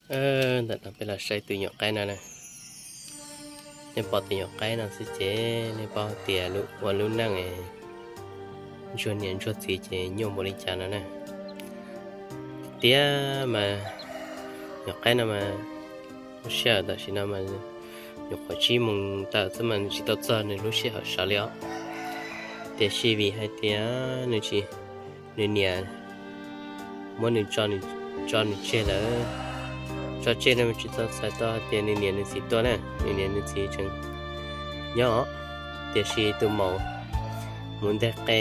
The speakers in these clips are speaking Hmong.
Ntawm no peb los saib tus nyuam qaib no na. Nej pom tus nyuam qaib no xwb ces nej paub tias ua lub neej ntsuag niam ntsuag txiv ces nyuaj npaum li cas no na. Tiag mas nyuam qaib no mas lub sij hawm tam sim no mas nyuam qhuav tsib moos tawm xwb mas tsis tau txog nws lub sij hawm sawv li os. Tiam sis vim hais tias nws tsis, nws niam muab nws tso nws tseg lawm, tso tseg no tsis tau txhais tau hais tias nws niam nws txiv tuaj na, nws niam nws txiv tseem nyob os. Tiam sis tus maum mus nteg qe,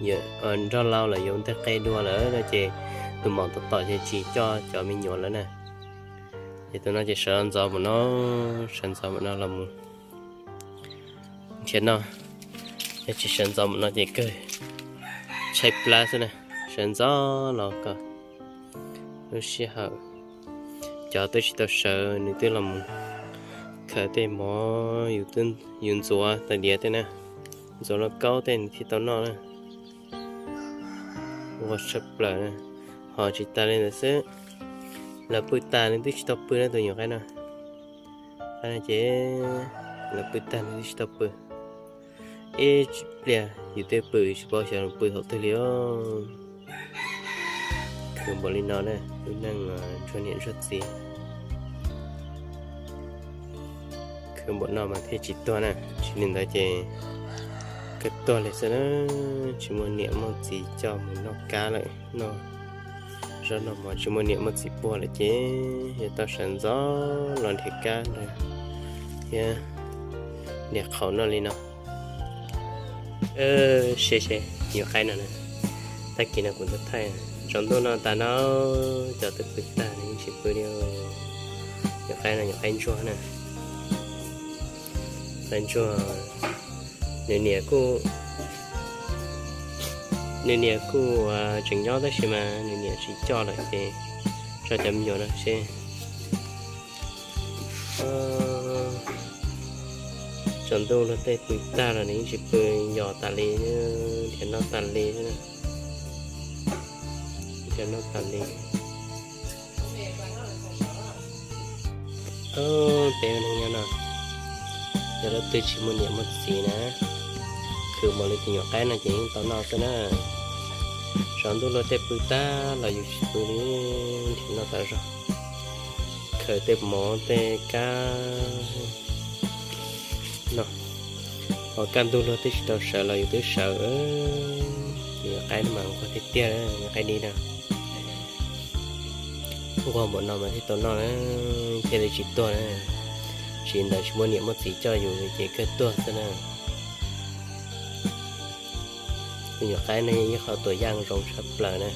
nrog lau lawm yuav nteg qe dua lawm no ces tus maum tom tom ces tsis coj cov me nyuam lawm na. Ces tus no ces sawv ntxov mus no, sawv ntxov mus no los mus nrhiav noj, yog tsis sawv ntxov mus no ces kawg tshaib plab xwb na. Sawv ntxov los kom lub sij hawm cov twb tsis tau sawv nws twb los mus khaws tej mov yus ntxuav tais diav tej na, ntxuav lauj kaub tej nws thiaj tau noj na. Ua tshaj plaws na. Ho tsis tas li ntawd xwb, lawv pw tas nws twb tsis tau pw na tus nyuam qaib no. Qaib no ces lawv pw tag nws twb tsis tau pw. Ib pliag yus twb pw tsis paub xyov pw thaum twg li os. Khwv npaum li no na, lub neej ntsuag niam ntsuag txiv. Khwv npaum no mas thiaj tsis tuag na, tsis li ntawd ces kawg tuag li xwb na. Tsis muaj niam muaj txiv coj mus noj kab lawm, noj zaub noj mov tsis muaj niam muaj txiv puag lawm ces yuav tau sawv ntxov los nrhiav kab nrhiav, thiab nrhiav qhauv noj li no. Se se, nyuam qaib no na, tag kis no kuv tau thaij, tsaus ntuj no tas no cov twb pw tag nws yeej tsis pw li. Nyuam qaib no nyuam qaib ntsuag na, qaib ntsuag. Nws niam kuj, nws niam kuj tseem nyob tab sis mas nws niam tsis coj lawm ces tso cov me nyuam no seb. Tsaus ntuj luag tej pw tag los nws yeej tsis pw, yos tas li, nrhiav noj tas li, nrhiav noj tas li. Peb ua neej nyob no, yog leej twg tsis muaj niam muaj txiv na, khwv npaum li tus nyuam qaib no ces yeej tau noj xwb na. Tsaus ntuj luag tej pw tag los yus tsis pw li, nrhiav noj tas zog, khaws tej mov tej kab no. Ho kaj ntug luag twb tsis tau sawv los yus twb sawv. Tus nyuam qaib no mas nquag tiag tiag, nyuam qaib dib na. Nquag npaum no mas thiaj tau noj na, thiaj li tsis tuag na. Tsis ntawd tsis muaj niam muaj txiv coj yus ces kawg tuag xwb na. Tus nyuam qaib no yog ib qho tuam yaj zoo tshaj plaws na.